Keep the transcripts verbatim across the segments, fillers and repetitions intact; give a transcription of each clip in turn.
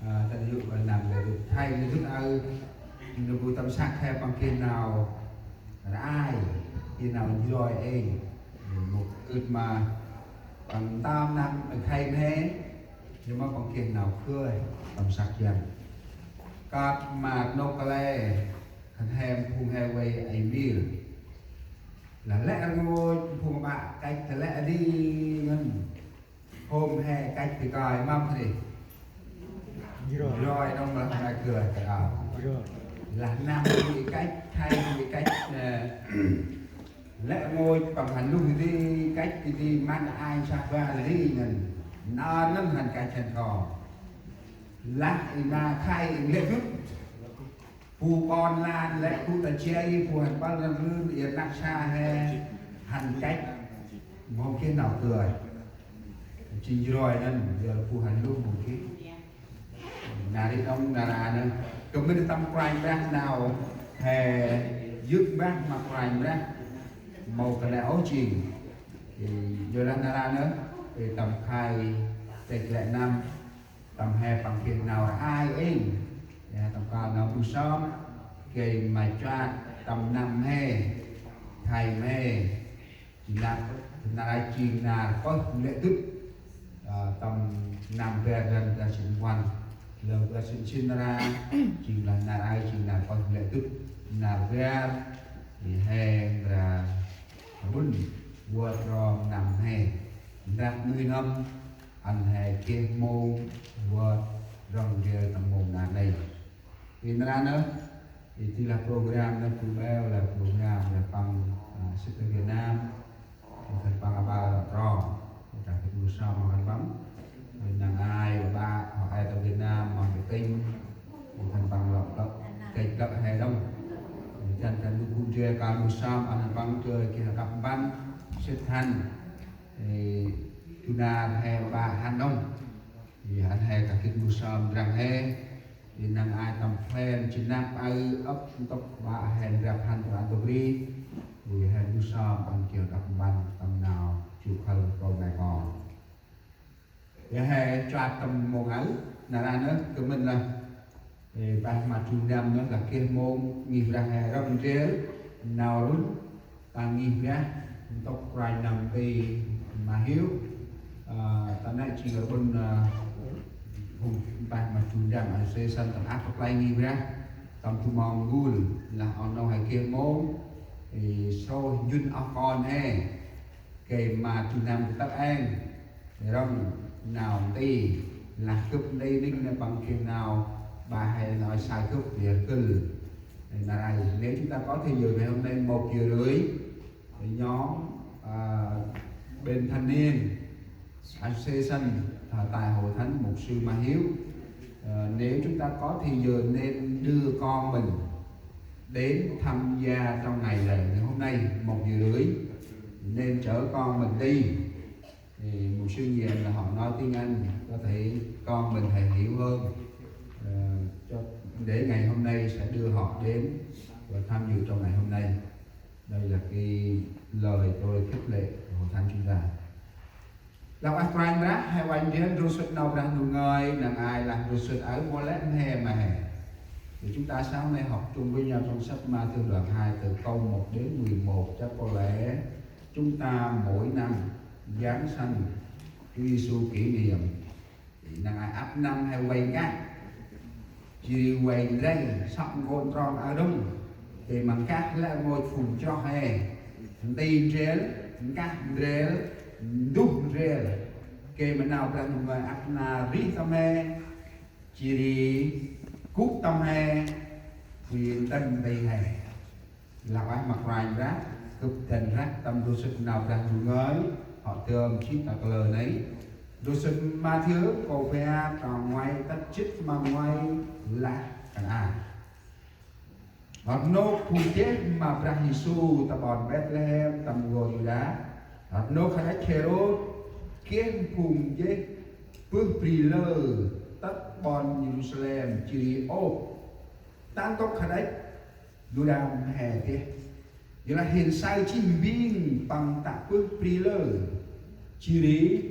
Tât yô̆ năm lĕ dŭt, khay lĕ dŭt aơ, nơh bu tâm săk he păng geh nau rơi, geh nau njroi êng. Mâu gĭt ma păng tâm năm khay mhe, nơh ma păng geh nau khơi tâm săk jăn. Kơp ma nôk kăl e, khân he phung he vay ay mir. Lah lĕ rngôch phung ƀă kăch lĕ di ngăn. Hôm he kăch bi kơi mâm kri. Njroi. Njroi nông lah na kơ kơ ao. Njroi. Lah năm bi kăch, khay bi kăch, lĕ rngôch păng hăn luh di kăch di măn ai sah ba di ngăn. Na năn hăn kăch hăn kho. Lah i na khay i lĕ dŭt. Bu ƀon lan lĕ bu ta jay, bu hăn păl răng rưng, i rnăk sa he, hăn kăch, mâu geh nau kơi. Jêng njroi năn, yor bu hăn lŭ mâu geh. Nar ri đŏng nar a nơh. Kơt mĭn tâm Kôranh Brah nau he yơk mbah ma Kôranh Brah. Mâu kơt lĕ ôh jêng. Yor lah nar a nơh, tâm khay, têk lĕ năm. Tâm he păng geh nau rơi êng. Ya, tâm kơl nau bu sơm, gay ma chuat, tâm năm he, khay mhe. Jêng nar, nar aơ jêng nar pơh lĕ dŭt. Ơ, tâm năm bar rbăn bar jêt puăn. Lơ bar jêt sĭn nar aơ, jêng lah nar aơ jêng nar pơh lĕ dŭt. Nar bar, i he, mra, rbŭn, vơt rom năm he. Ndrap nuih n'hâm, ăn he geh mông vơt rŏng rêl tâm mông nar nây. I nra nơh, i di lah program nơh bu beo lah program lah păng, a, sĭt tơ Việt Nam, i khân păng aƀaơ rŏ trong, i ta khân bu sơm ma khân păng. I năng ai aƀaơ, hŏ ai tơ Việt Nam, ma Việt Tinh, i khân păng lŏ lŏ, kêch lŏ he đŏng. I dăn dăn bu bu dre kal bu sơm, ăn khân păng dơi geh đăp mpăn, sĭt hăn. Ê, du nar he ƀă hăn đŏng. Ê, hăn he kah gĭt mbu sơm ndrăng he. Ê, năng ai tâm phen jêng năp aơ âk ntŭk ƀă he ndrăp hăn ta ntŭk ri. Ê, he mbu sơm ăn kiơ đăp mpăn tâm nau jŭ khăl kơl nai kon. Ê, he chuat tâm mông aơ, nar a nơh, kơt mĭn lah. Ê, bah ma jŭ năm nơh lah geh mông ngih brah he rŏk ndrel, nau rŭn, ta ngih brah, ntŭk kôranh nơm ti ma hiu, ơ, ta nĕ jêng rbŭn, ơ, hŭng bah ma jŭ năm, ơ, sê săn tâm ăp kơt klei ngih brah, tâm tu mong ngul, lah oh nô he geh mông, ê, srôih njŭn oh kon he. Gay ma jŭ năm tât êng, rŏng nau nti, lah gâp nti nik nê păng geh nau, ƀă he nau sai gâp, yor gâp. Nar aơ, nếu chúng ta có thời giờ ngày hôm nay một giờ rưỡi, thì nhóm, à, bên thanh niên, association, à, tại hội thánh mục sư Ma Hiếu, à, nếu chúng ta có thời giờ nên đưa con mình đến tham gia trong ngày lễ ngày hôm nay một giờ rưỡi, nên chở con mình đi. Thì mục sư Nhiệm là họ nói tiếng Anh, có thể con mình hãy hiểu hơn, ờ, cho, để ngày hôm nay sẽ đưa họ đến và tham dự trong ngày hôm nay. Đây là cái lời tôi khích lệ hội thánh chúng ta. Lah ueh Kôranh Brah, he uănh ndrel ndrôl sŭt nau Brah Ndu ngơi, năng ai lah ndrôl sŭt aơ mâu lĕ mhe ma he. Thì chúng ta sáng nay học chung với nhau trong sách Mathiơ đoạn hai từ câu một đến mười một. Chắc có lẽ chúng ta mỗi năm Giáng sanh Chúa Giêsu kỷ niệm. Thì năng ai ăp năm he vay nkah. Jêh ri vay ndrel, sŏk nkô̆ trong aơ đŏng. Gay ma nkah lĕ rngôch phung chroh he. Nti ndrel, nkah ndrel, nduh ndrel. Gay ma nau Brah Ndu ngơi ăp nar rêh tâm he. Jêh ri gŭ tâm he. Jêh ri ntĭm nti he. Lah ueh ma Kôranh Brah, gâp dăn rah tâm ndrôl sŭt nau Brah Ndu ngơi, hŏ dơm jêh ta kalơ nây. Ndrôl sŭt Mathiơ, kô̆ bar, trong ngoay tât jât ma ngoay lah kơt a. Hŏt nôk phung jêh ma Brah Yêsu ta ƀon Bêtlêhem tâm n'gor Yuđa. Hŏt nôk kađăch Hêrôt geh phung jêh bơh bri lơ tât ƀon Yêrusalem jêh ri ôp: Ta ntŭk kađăch du đam he deh. Yor lah hên saơ jêh mbing păng tă bơh bri lơ. Jêh ri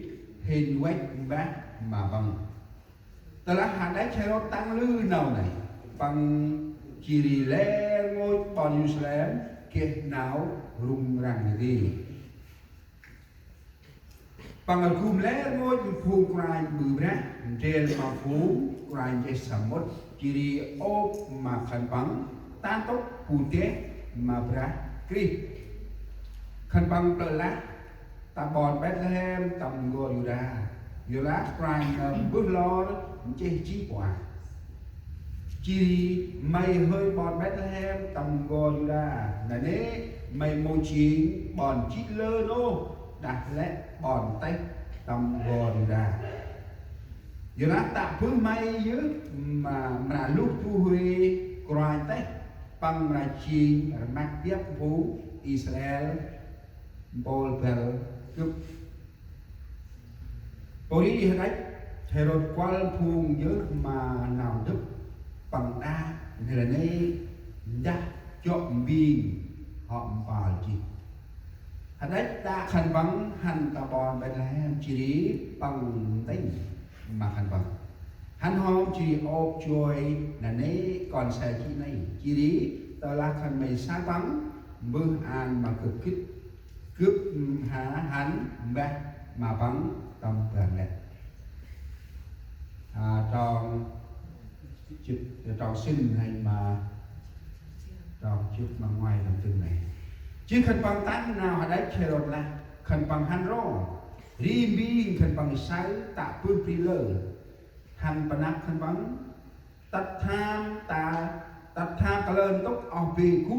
hên văch mbah ma păng. Tơlah hađăch Hêrôt tăng lư nau nây, păng jêh ri lĕ rngôch ƀon Yêrusalem geh nau rŭng răng ri. Păng rgum lĕ rngôch phung kôranh ƀư brah ndrel ma phung kôranh nchih samƀŭt, jêh ri ôp ma khân păng ta ntŭk bu deh ma Brah Krist. Khân păng plơ̆ lah ta ƀon Betlehem tâm n'gor Yuđa, yorlah Kôranh nơm mbơh lor nchih jêh pô aơ. Jêh ri may hơi ƀon Betlehem tâm n'gor Yuđa, nanê̆ may mâu jêng ƀon jê̆ lơ nôh đah lĕ ƀon têh tâm n'gor Yuđa. Yorlah tă bơh may yơh ma mra luh du huê kôranh têh, păng mra jêng rmăk biăp phung Israel mpôl băl gâp. Pô ri hađăch Hêrôt kuăl phung yơh ma nau ndŭp, păng đă n'hêl nanê̆ ndah jŏ mbing hŏ mpơl jêh. Hađăch đă khân păng hăn ta ƀon Betlehem, jêh ri păng ntĭnh ma khân păng: Hăn hŏm jêh ri ôp joi nanê̆ kon se jê̆ nây. Jêh ri tơlah khân may say păng, mbơh ăn ma gâp gĭt, gâp hăn mbah ma păng tâm ban lĕ. A, trong jê̆t, trong sĭn hên ma trong jê̆t ma nguay tâm dâng nây. Jêh khân păng tăng nau hađăch Hêrôt lah, khân păng hăn ro ri mbing khân păng say tă bơh bri lơ. Hăn panăp khân păng tât tham ta, tât tham kalơ ntŭk oh bê gŭ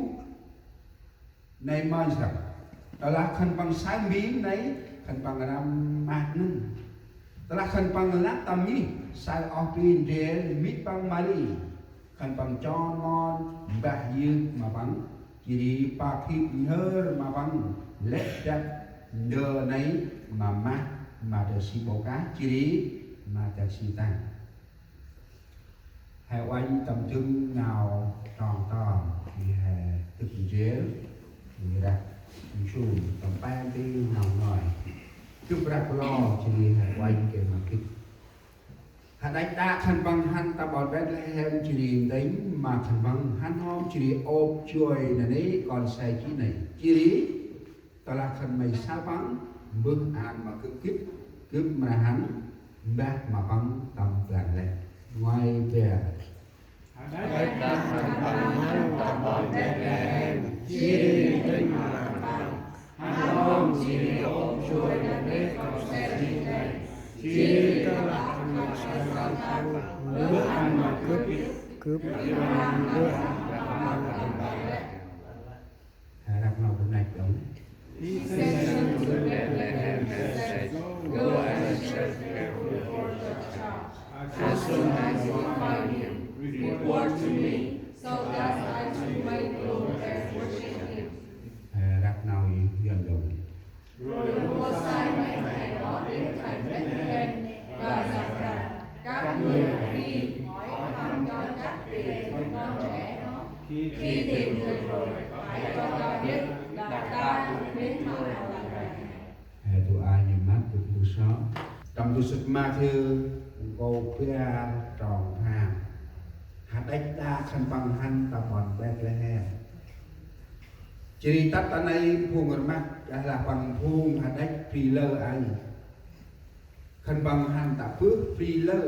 nây mơnh srăng. Tơlah khân păng say mbing nây, khân păng răm maak nâng. Tơlah khân păng lăp tâm ngih say oh bê ndrel mĭt păng Mari, khân păng chon mon mbah yơk ma păng, jêh ri pơk hip nhhơr ma păng lĕ dăk ndơ nây ma mah, ma dăk si ƀô kah, jêh ri ma dăk si tăng. He uănh tâm dâng nau trong ton, jêh he dâk ndrel, jêh ri rah nsum tâm pe nti nau ngơi. Gâp rah klô, jêh ri he uănh gay ma gĭt. Hađăch đă khân păng hăn ta ƀon Betlehem, jêh ri ntĭnh ma khân păng: Hăn hŏm jêh ri ôp joi nanê̆ kon se jê̆ nây. Jêh ri tơlah khân may say păng, mbơh ăn ma gâp gĭt, gâp mra hăn mbah ma păng tâm ban lĕ. Nguay bar. Hađăch đă khân păng hăn ta ƀon Betlehem, jêh ri ntĭnh ma khân păng: Hăn hŏm jêh ri ôp joi nanê̆ kon se jê̆ nây. Jêh ri tơlah khân may say păng, mbơh ăn ma gâp gĭt, gâp mra hăn mbah ma păng tâm ban lĕ. He răk nau bơh năch đŏng. He sent them to Bethlehem and said, "Go and search carefully for the child. As soon as you find him, report to me, so that I too may go and worship him." He răk nau Yuăn đŏng. Rồi vua sai mấy thầy đó đến thành Bethlehem và dặn rằng: "Các người hãy đi hỏi thăm cho chắc về con trẻ đó. Khi tìm được rồi, hãy cho ta biết, là ta cũng đến thăm." He, tu a ñu măt, tu bu so. Tâm tu sŭt Mathiơ, nkô̆ bar, trong pham. Hađăch đă khân păng hăn ta ƀon Bethlehem. Jêh ri tât ta nây phung rmăk, dah lah păng phung hađăch bri lơ aơ. Khân păng hăn tă bơh bri lơ.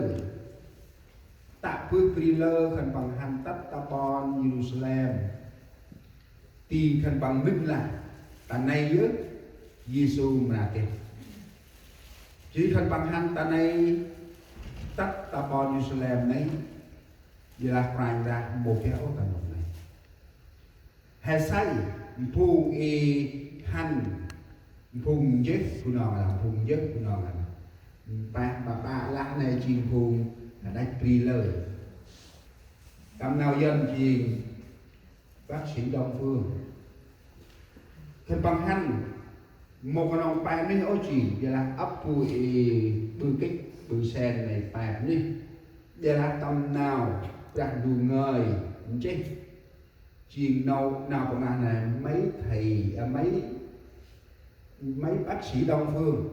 Tă bơh bri lơ khân păng hăn tât ta ƀon Yêrusalem. Ti khân păng mĭn lah ta nây yơh Yêsu mra deh. Jêh ri khân păng hăn ta nây tât ta ƀon Yêrusalem nây. Jêh lah Kôranh Brah mâu geh ôh ta nôk nây. He say, phung i hăn, phung nchih Bunong lah, phung nchih Bunong lah. Pah ƀaƀă lah nây jêng phung hađăch bri lơ. Tâm nau Yuăn jêng bác sĩ Đông Phương. Khân păng hăn, mâu knŏng pep nuyh ôh jêng, jêh lah ăp bu i ƀư kĭch, ƀư sen nây pep nuyh. Jêh lah tâm nau Brah Ndu ngơi nchih. Jêng nau, nau păng lah nây, mấy thầy, à, mấy, mấy bác sĩ Đông Phương.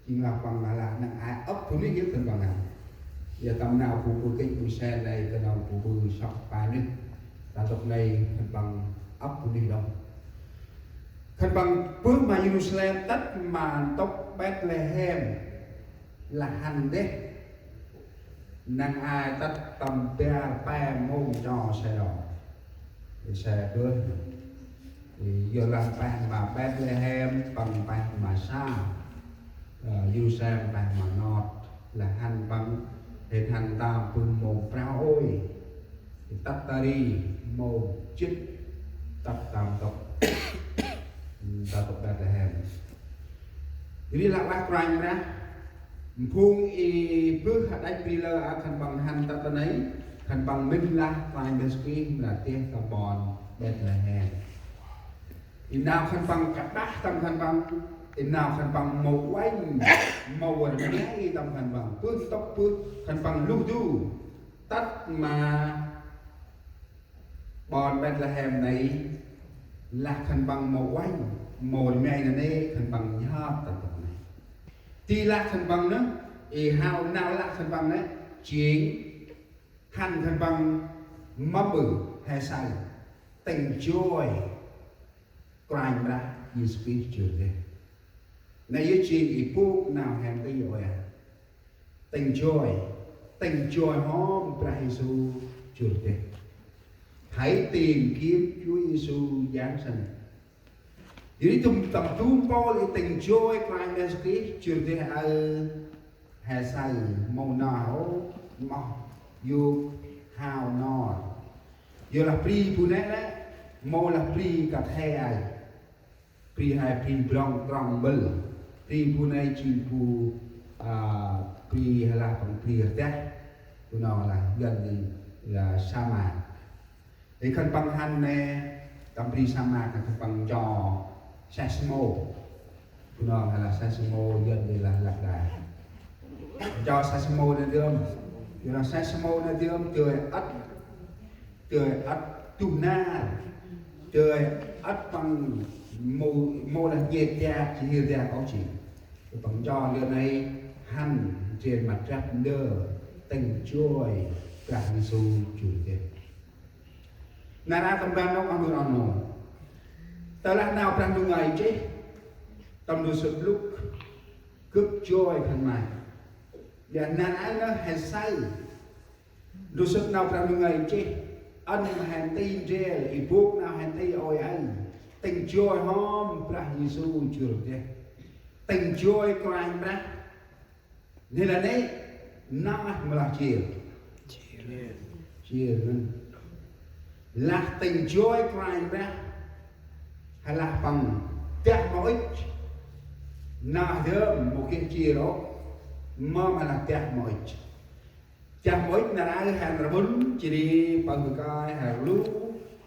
Jêng lah păng lah, lah năng ai ăp bu nuyh yơh khân păng lah. Yor tâm nau bu bư kênh bu sen nây, knŏng bu bư sŏk pa nuyh. Ta ntŭk nây khân păng ăp bu nuyh đŏng. Khân păng bơh ma Yêrusalem tât ma ntŭk Betlehem, lah hăn deh. Năng ai tât tâm bar pe mông cho se đŏng. Ê, se bơh. Ê, yor lah pah ma Betlehem, păng pah ma sa. Ơ, Yêrusalem pah ma nod. Lah hăn păng, hên hăn tâm bơh mông prao ôi. Ê, tât ta ri mông jê̆t, tât tâm ntŭk, tâm ntŭk Betlehem. Ri lah, lah Kôranh Brah, phung i bơh hađăch bri lơ a khân păng hăn tât ta nây, khân păng mĭn lah Kôranh Brah Yêsu Krist mra deh ta ƀon Betlehem. I nau khân păng kađăch tâm khân păng, i nau khân păng mâu uănh, mâu rngai tâm khân păng, bơh ntŭk bơh khân păng luh du. Tât ma ƀon Betlehem nây, lah khân păng mâu uănh, mâu rngai nanê̆, khân păng nhhơt ta ntŭk nây. Ti lah khân păng nơh, i hao nau lah khân păng nơh, jêng hăn khân păng mâu ƀư, he saơ tĭng joi Kôranh Brah Yêsu Krist jŭr deh. Nây yơh jêng i bôk nau hên ti ôi a. Tĭng joi, tĭng joi hŏm Brah Yêsu jŭr deh. Hãy tìm kiếm Chúa Giêsu giáng sinh. Yor ri tâm, tâm du mpôl i tĭng joi Kôranh Brah Yêsu Krist jŭr deh aơ, he saơ mâu nơh ôh, moh yôk hao nor. Yor lah bri bu nây lĕ, mâu lah bri kăt he aơ. Bri he bri brŏng trong mbơl. Bri bu nây jêng bu, a, bri he lah păng bri rdah. Bunong lah Yuăn i lah sa mạc. Ê, khân păng hăn nê, tâm bri sa mạc nê khân păng ncho sesmo. Bunong he lah sesmo, Yuăn i lah lăk đai. Ncho sesmo nê dơm. Yor lah sesmo nê dơm, dơi ăt, dơi ăt tuh nar, dơi ăt păng mâu, mâu lah nhêt dak, jêh hir dak ôh jêng. Păng ncho lơ nây hăn, jêng ma drăp ndơ, tĭng joi Brah Yêsu jŭr deh. Nar aơ tâm ban nôk ăn nuih ăn nô. Tơ lah nau Brah Ndu ngơi nchih, tâm ndô sŭt Luk, gâp joi khân may. Yor nar aơ nơh he saơ ndô sŭt nau Brah Ndu ngơi nchih, ăn ma he nti ndrel, i bôk nau he nti ôi aơ. Tĭng joi hŏm Brah Yêsu jŭr deh. Tĭng joi Kôranh Brah. Nê lah nê, nơh mâu lah jêr. Jêr ngăn. Lah tĭng joi Kôranh Brah. He lah păng dah ma ŭch. Nơh dơm mâu geh jêr ôh. Mâm he lah dah ma ŭch. Dah ma ŭch nar aơ hăn rƀŭn, jêh ri păng kơi he rlu,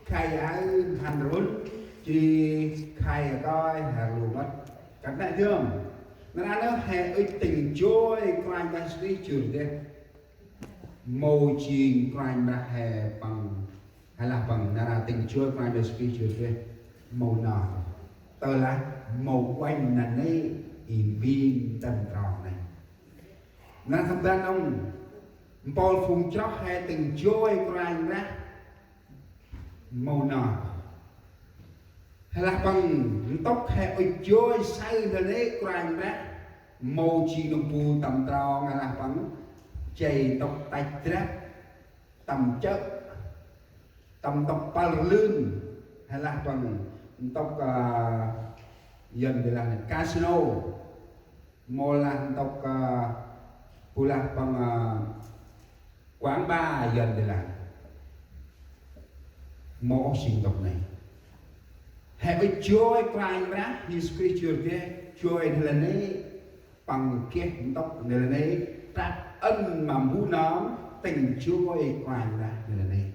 khay aơ hăn rƀŭn, jêh ri khay kơi he rlu mât. Kăt nê dơm. Nar aơ nơh he ŭch tĭng joi Kôranh Brah Yêsu Krist jŭr deh. Mâu jêng Kôranh Brah he păng, he lah păng nar aơ tĭng joi Kôranh Brah Yêsu Krist jŭr deh. Mâu nơh. Tơ lah mâu uănh nanê̆ i mbing tâm trong nây. Nar tâm ban nông, mpôl phung chroh he tĭng joi Kôranh Brah mâu nơh. He lah păng ntŭk he ŭch joi saơ nanê̆ Kôranh Brah, mâu jêng nơh bu tâm trong, he lah păng jay ntŭk tăch drăp, tâm chợ, tâm ntŭk păl rlưn, he lah păng ntŭk, a, Yuăn di lah casino. Mâu lah ntŭk, a, bu lah păng, a, quán bar Yuăn di lah. Mâu ôh jêng ntŭk nây. He ŭch joi Kôranh Brah Yêsu Krist jŭr deh, joi nanê̆, păng geh ntŭk nanê̆, prăp ăn ma mbu nơm tĭng joi Kôranh Brah nanê̆.